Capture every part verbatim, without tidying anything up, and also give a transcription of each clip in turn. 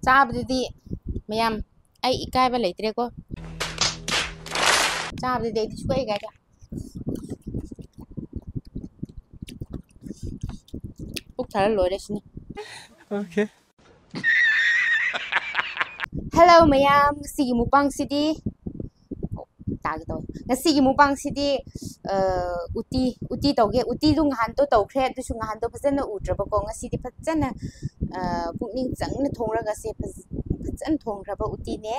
ꯆꯥꯕꯗꯗꯤ ꯃꯌꯥꯝ ꯑꯩ ꯏꯀꯥꯏꯕ ꯂꯩꯇ꯭ꯔꯦꯀꯣ꯫ ꯆꯥꯕꯗꯗꯤ ꯑꯩꯗꯤ ꯁꯨꯛꯏ ꯏꯀꯥꯏꯗꯦ꯫ ꯄꯨꯛ ꯊꯜꯂ ꯂꯣꯏꯔꯦ ꯁꯤꯅ꯫ Okay. Hello ꯃꯌꯥꯝ, ꯉꯁꯤꯒꯤ ꯃꯨꯛꯕꯥꯡꯁꯤꯗꯤ, ꯑꯣ, ꯇꯥꯒꯦ ꯇꯧꯋꯦ꯫ ꯉꯁꯤꯒꯤ ꯃꯨꯛꯕꯥꯡꯁꯤꯗꯤ, ꯑ, ꯎꯇꯤ, ꯎꯇꯤ ꯇꯧꯒꯦ꯫ ꯎꯇꯤꯗꯨ ꯉꯍꯥꯟꯗꯣ ꯇꯧꯈ꯭ꯔꯦ, ꯑꯗꯨꯁꯨ ꯉꯍꯥꯟꯗꯣ ꯐꯖꯅ ꯎꯗ꯭ꯔꯕꯀꯣ꯫ ꯉꯁꯤꯗꯤ ꯐꯖꯅ, ꯑ, ꯄꯨꯛꯅꯤꯡ ꯆꯪꯅ ꯊꯣꯡꯔꯒ ꯁꯦ ꯐꯖ-, ꯐꯖꯅ ꯊꯣꯡꯈ꯭ꯔꯕ ꯎꯇꯤꯅꯦ꯫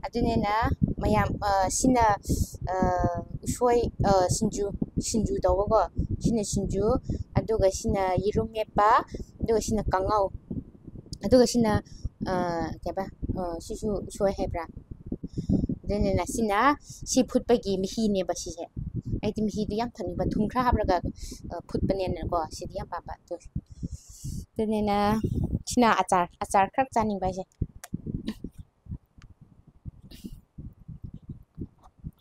ꯑꯗꯨꯅꯤꯅ ꯃꯌꯥꯝ, ꯑ, ꯁꯤꯅ, ꯑ, ꯎꯁꯣꯏ, ꯑ, ꯁꯤꯡꯖꯨ, ꯁꯤꯡꯖꯨ ꯇꯧꯕꯀꯣ꯫ ꯁꯤꯅ ꯁꯤꯡꯖꯨ, ꯑꯗꯨꯒ ꯁꯤꯅ ꯌꯦꯔꯨꯝ ꯃꯦꯠꯄ, ꯑꯗꯨꯒ ꯁꯤꯅ ꯀꯥꯡꯉꯧ, ꯑꯗꯨꯒ ꯁꯤꯅ, ꯑ, ꯀꯩꯕ, ꯑ, ꯁꯤꯁꯨ ꯎꯁꯣꯏ ꯍꯥꯏꯕ꯭ꯔꯥ? ꯑꯗꯨꯅꯤꯅ ꯁꯤꯅ ꯁꯤ ꯐꯨꯠꯄꯒꯤ ꯃꯍꯤꯅꯦꯕ ꯁꯤꯁꯦ꯫ ꯑꯩꯗꯤ ꯃꯍꯤꯗꯨ ꯌꯥꯝ ꯊꯛꯅꯤꯡꯕ, ꯊꯨꯝ ꯈꯔ ꯍꯥꯞꯂꯒ, ꯑ, ꯐꯨꯠꯄꯅꯦꯅꯀꯣ, ꯁꯤꯗꯤ ꯌꯥꯝ ꯄꯥꯝꯕ꯫ ꯑꯗꯨ, ꯑꯗꯨꯅꯤꯅ ꯁꯤꯅ ꯑꯆꯥꯔ, ꯑꯆꯥꯔ ꯈꯔ ꯆꯥꯅꯤꯡꯕ ꯍꯥꯏꯁꯦ꯫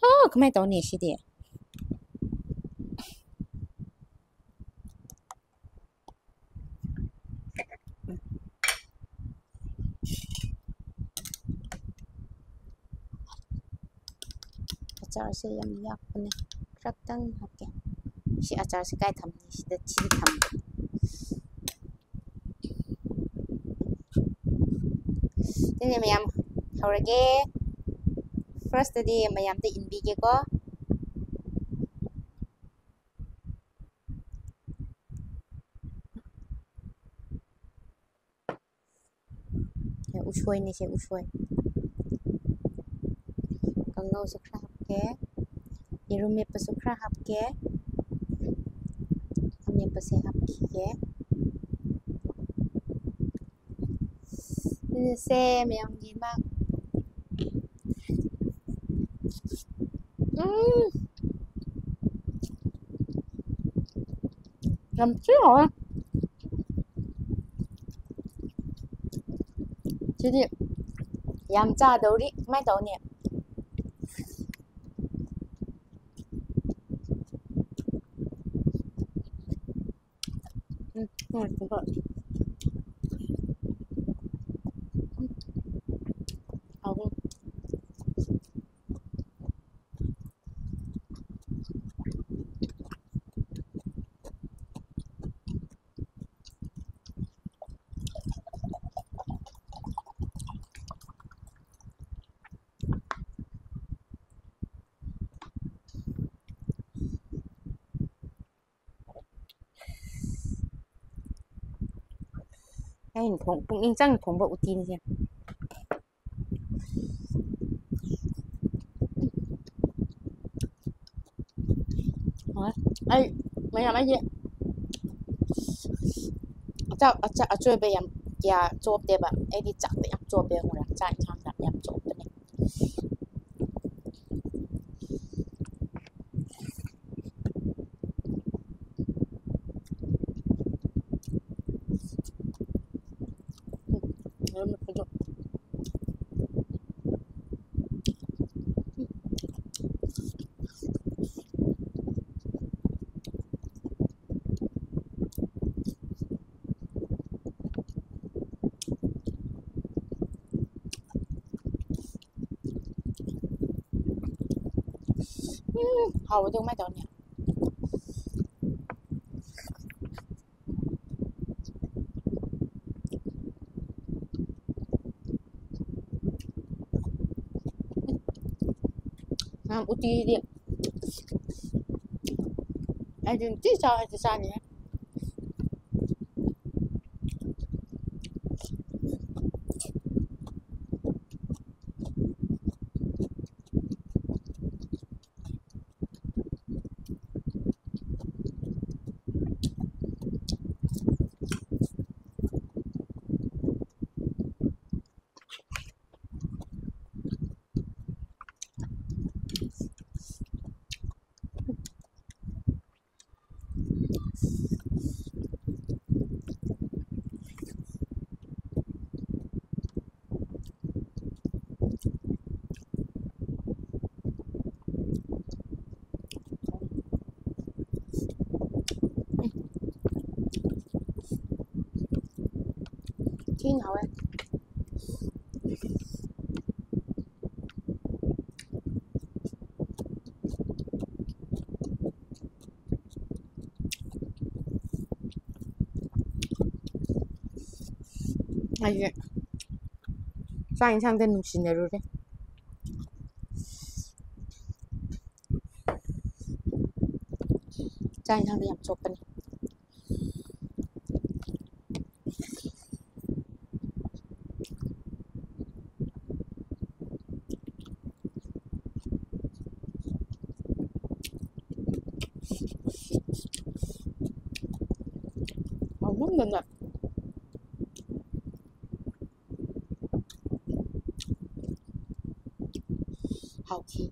ꯑꯣ, ꯀꯃꯥꯏꯅ ꯇꯧꯅꯤ ꯁꯤꯗꯤ? ꯑꯆꯥꯔꯁꯦ ꯌꯥꯝ ꯌꯥꯛꯄꯅꯦ, ꯈꯔꯇꯪ ꯍꯥꯞꯀꯦ꯫ ꯁꯤ ꯑꯆꯥꯔꯁꯦ ꯀꯥꯏ ꯊꯝꯅꯤ? ꯁꯤꯗ, ꯁꯤꯗ ꯊꯝꯒꯦ꯫ ꯑꯗꯨꯅꯦ ꯃꯌꯥꯝ, ꯍꯧꯔꯒꯦ꯫ Firstꯇꯗꯤ ꯃꯌꯥꯝꯗ ꯏꯟꯕꯤꯒꯦꯀꯣ꯫ ꯎꯁꯣꯏꯅꯦ ꯁꯦ, ꯎꯁꯣꯏ꯫ ꯀꯥꯡꯉꯧꯁꯨ ꯈꯔ ꯍꯥꯞꯀꯦ꯫ ꯌꯦꯔꯨꯝ ꯃꯦꯠꯄꯁꯨ ꯈꯔ ꯍꯥꯞꯀꯦ꯫ ꯑꯃꯦꯠꯄꯁꯦ ꯍꯥꯞꯈꯤꯒꯦ꯫ ꯑꯗꯨꯅ ꯁꯦ ꯃꯌꯥꯝꯒꯤ ꯃꯥ-, ꯎꯝ꯫ ꯌꯥꯝ ꯊꯤ ꯍꯥꯎꯋꯦ꯫ ꯁꯤꯗꯤ ꯌꯥꯝ ꯆꯥꯗꯧꯔꯤ꯫ ꯀꯃꯥꯏꯅ ꯇꯧꯅꯤ? ꯎꯝ, ꯎꯝ, ꯎꯝ꯫ ꯑꯩꯅ ꯊꯣꯡ-, ꯄꯨꯛꯅꯤꯡ ꯆꯪꯅ ꯊꯣꯡꯕ ꯎꯇꯤꯅꯤꯁꯦ꯫ ꯍꯣꯏ, ꯑꯩ ꯃꯌꯥꯝ, ꯑꯩꯁꯦ ꯆꯥꯛ ꯑꯆ-, ꯑꯆꯣꯏꯕ ꯌꯥꯝ ꯀꯌꯥ ꯆꯣꯞꯇꯦꯕ꯫ ꯑꯩꯗꯤ ꯆꯥꯛꯇ ꯌꯥꯝ ꯆꯣꯞꯄꯦ, ꯈꯪꯕ꯭ꯔꯥ? ꯆꯥꯛ ꯏꯟꯁꯥꯡꯗ ꯌꯥꯝ ꯆꯣꯞꯄꯅꯦ꯫ ꯎꯝ, ꯍꯥꯎꯕꯗꯤ ꯀꯃꯥꯏꯅ ꯇꯧꯅꯤ? ꯅꯪ ꯎꯇꯤꯗꯤ ꯑꯩꯗꯤ ꯅꯨꯡꯇꯤ ꯆꯥꯎ ꯍꯥꯏꯗꯤ ꯆꯥꯅꯤꯍꯦ꯫ ꯊꯤꯅ ꯍꯥꯎꯋꯦ꯫ ꯑꯩꯁꯦ ꯆꯥꯛ ꯌꯦꯟꯁꯥꯡꯗ ꯅꯨꯡꯁꯤꯅꯔꯨꯔꯦ꯫ ꯆꯥꯛ ꯌꯦꯟꯁꯥꯡꯗ ꯌꯥꯝ ꯆꯣꯞꯄꯅꯤ꯫ ꯅꯪꯅ ꯍꯥꯎꯈꯤ꯫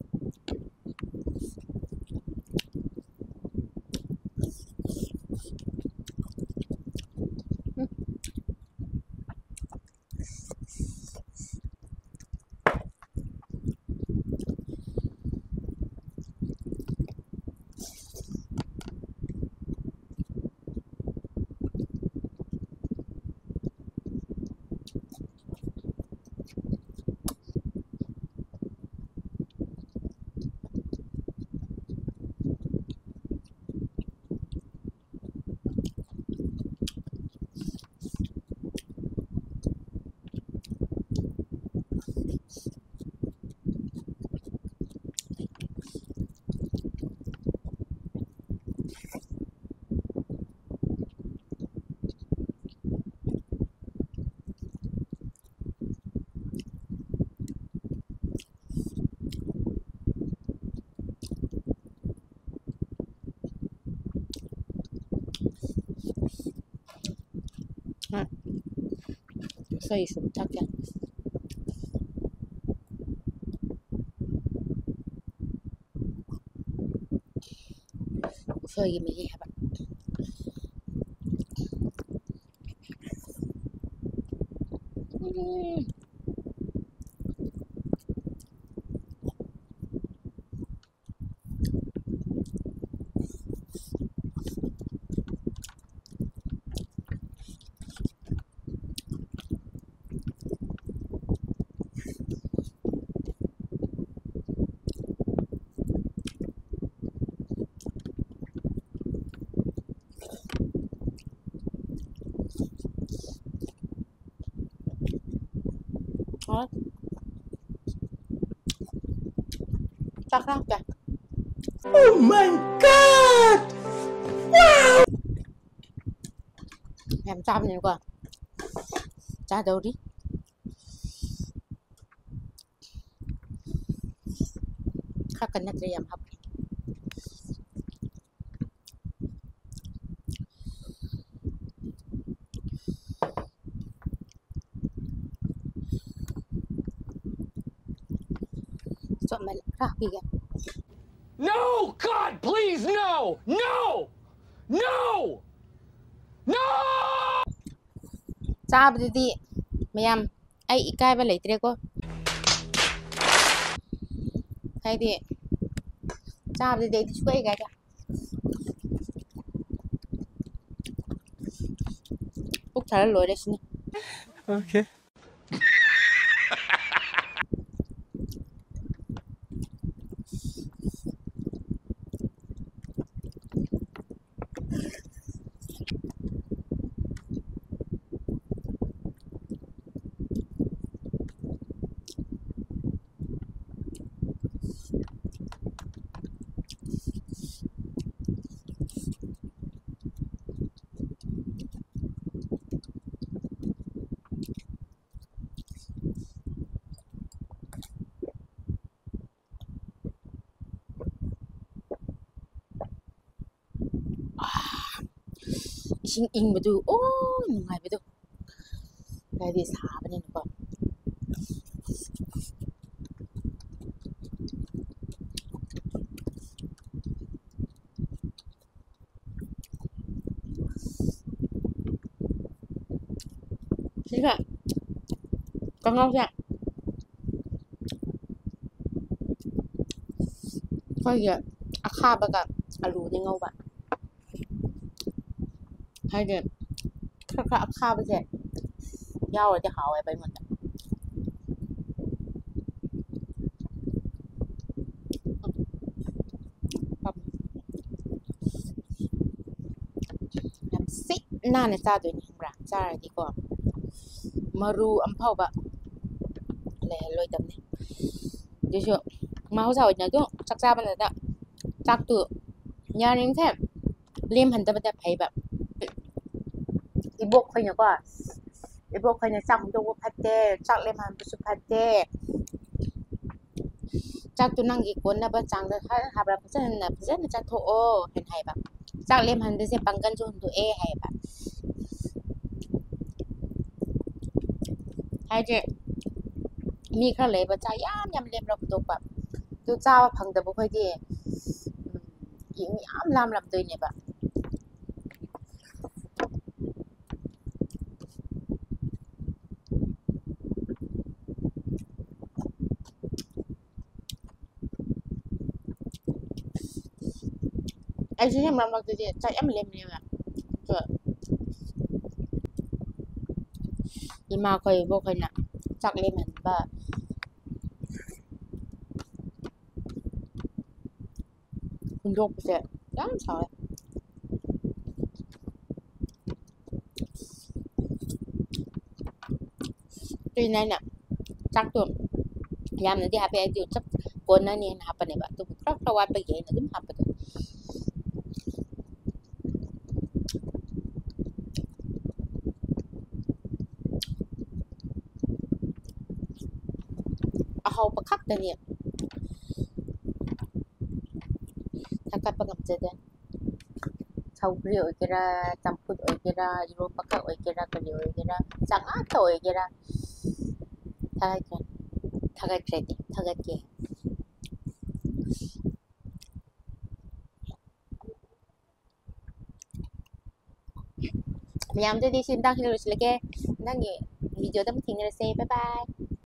ꯏꯁꯩ ꯁꯨꯝ ꯊꯛꯀꯦ꯫ ꯎꯁꯣꯏꯒꯤ ꯃꯍꯤ ꯍꯥꯏꯕ꯫ ꯎꯝ꯫ ꯍꯣꯏ꯫ ꯆꯥꯛ ꯈꯔ ꯍꯥꯞꯀꯦ꯫ Oh my God! Wow! ꯌꯥꯝ ꯆꯥꯕꯅꯤꯅꯀꯣ꯫ ꯆꯥꯗꯧꯔꯤ꯫ ꯈꯔ ꯀꯟꯅ ꯅꯠꯇ꯭ꯔꯦ, ꯌꯥꯝ ꯍꯥꯞꯈ꯭ꯔꯦ꯫ ꯆꯣꯠꯃꯜꯂꯦ, ꯈꯔ ꯍꯥꯞꯄꯤꯒꯦ꯫ No, God, please, no! No! No! No! ꯆꯥꯕꯗꯗꯤ ꯃꯌꯥꯝ ꯑꯩ ꯏꯀꯥꯏꯕ ꯂꯩꯇ꯭ꯔꯦꯀꯣ꯫ ꯍꯥꯏꯗꯤ ꯆꯥꯕꯗꯗꯤ ꯑꯩꯗꯤ ꯁꯨꯡꯏꯀꯥꯏ ꯏꯀꯥꯏꯗꯦ꯫ ꯄꯨꯛ ꯊꯜꯂ ꯂꯣꯏꯔꯦ ꯁꯤꯅ꯫ Okay. ꯏꯁꯤꯡ ꯏꯪꯕꯗꯨ, ꯑꯣ, ꯅꯨꯡꯉꯥꯏꯕꯗꯣ꯫ ꯍꯥꯏꯗꯤ ꯁꯥꯕꯅꯤꯅꯀꯣ꯫ ꯁꯤꯒ ꯀꯥꯡꯉꯧꯁꯦ ꯑꯩꯈꯣꯏꯒꯤ ꯑꯈꯥꯕꯒ ꯑꯂꯨꯗꯤ ꯉꯧꯕ꯫ ꯍꯥꯏꯗꯤ ꯈꯔ ꯈꯔ ꯑꯈꯥꯕꯁꯦ ꯌꯥꯎꯔꯗꯤ ꯍꯥꯎꯋꯦꯕ ꯑꯩꯉꯣꯟꯗ꯫ ꯌꯥꯝ ꯁꯤꯠ ꯅꯥꯟꯅ ꯆꯥꯗꯣꯏꯅꯤ, ꯈꯪꯕ꯭ꯔꯥ? ꯆꯥꯔꯗꯤꯀꯣ, ꯃꯔꯨ ꯑꯃꯐꯥꯎꯕ ꯂꯩꯍꯜꯂꯣꯏꯗꯕꯅꯤ꯫ ꯑꯗꯨꯁꯨ ꯃꯍꯧꯁꯥ ꯑꯣꯏꯅ ꯑꯗꯨꯝ ꯆꯥꯛ ꯆꯥꯕꯗ ꯆꯥꯛꯇꯨ ꯌꯥꯔꯤꯃꯈꯩ ꯂꯦꯝꯍꯟꯗꯕꯗ ꯐꯩꯕ꯫ ꯏꯕꯣꯛꯈꯣꯏꯅꯀꯣ, ꯏꯕꯣꯛꯈꯣꯏꯅ "ꯆꯥꯛ ꯍꯨꯟꯗꯣꯛꯄ ꯐꯠꯇꯦ, ꯆꯥꯛ ꯂꯦꯝꯍꯟꯕꯁꯨ ꯐꯠꯇꯦ, ꯆꯥꯛꯇꯨ ꯅꯪꯒꯤ ꯀꯣꯟꯅꯕ ꯆꯥꯡꯗ ꯍꯥ-, ꯍꯥꯞꯄ ꯐꯖꯅ, ꯐꯖꯅ ꯆꯥꯊꯣꯛꯑꯣ" ꯍꯥꯏꯅ ꯍꯥꯏꯕ꯫ ꯆꯥꯛ ꯂꯦꯝꯍꯟꯕꯁꯦ ꯄꯥꯡꯒꯜꯁꯨ ꯍꯟꯗꯣꯛꯑꯦ ꯍꯥꯏꯌꯦꯕ꯫ ꯍꯥꯏꯗꯤ ꯃꯤ ꯈꯔ ꯂꯩꯕ ꯆꯥꯛ ꯌꯥꯝ ꯌꯥꯝ ꯂꯦꯝꯔ ꯍꯨꯟꯗꯣꯛꯄ, ꯑꯗꯨ ꯆꯥꯕ ꯐꯪꯗꯕ ꯑꯩꯈꯣꯏꯗꯤ, ꯎꯝ, ꯌꯥꯝ ꯂꯥꯝꯂꯝꯗꯣꯏꯅꯦꯕ꯫ ꯑꯩꯁꯨꯅꯦ, ꯃꯔꯛ ꯃꯔꯛꯇꯗꯤ ꯆꯥꯛ ꯌꯥꯝ ꯂꯦꯝꯃꯦꯕ꯫ ꯑꯗꯣ ꯏꯃꯥꯈꯣꯏ, ꯏꯕꯣꯛꯈꯣꯏꯅ ꯆꯥꯛ ꯂꯦꯝꯍꯟꯕ, ꯍꯨꯟꯗꯣꯛꯄꯁꯦ ꯌꯥꯝ ꯁꯥꯎꯋꯦ꯫ ꯑꯗꯨꯏꯅꯦ ꯑꯩꯅ ꯆꯥꯛꯇꯣ ꯌꯥꯝꯅꯗꯤ ꯍꯥꯞꯄꯦ, ꯑꯩꯗꯤ ꯆꯞ ꯀꯣꯟꯅꯅꯦꯅ ꯍꯥꯞꯄꯅꯦꯕ, ꯑꯗꯨꯕꯨ ꯈꯔ ꯈꯔ ꯋꯥꯠꯄꯒꯤ ꯑꯩꯅ ꯑꯗꯨꯝ ꯍꯥꯞꯄꯗꯣ꯫ ꯑꯍꯥꯎꯕ ꯈꯛꯇꯅꯤ꯫ ꯊꯥꯒꯠꯄ ꯉꯝꯖꯗꯦ꯫ ꯁꯧꯒ꯭ꯔꯤ ꯑꯣꯏꯒꯦꯔꯥ, ꯆꯝꯐꯨꯠ ꯑꯣꯏꯒꯦꯔꯥ, ꯏꯔꯣꯝꯕꯈꯛ ꯑꯣꯏꯒꯦꯔꯥ, ꯀꯔꯤ ꯑꯣꯏꯒꯦꯔꯥ, ꯆꯥꯛ ꯉꯥꯛꯇ ꯑꯣꯏꯒꯦꯔꯥ, ꯊꯥꯒꯠꯈ꯭ꯔꯦ꯫ ꯊꯥꯒꯠꯈ꯭ꯔꯦꯗꯤ ꯊꯥꯒꯠꯀꯦ꯫ ꯃꯌꯥꯝꯗꯨꯗꯤ ꯁꯤ ꯃꯇꯥꯡꯁꯤꯗ ꯂꯣꯏꯁꯤꯜꯂꯒꯦ꯫ ꯅꯪꯒꯤ ꯚꯤꯗꯤꯑꯣꯗ ꯑꯃꯨꯛ ꯊꯦꯡꯅꯔꯁꯦ꯫ Bye bye꯫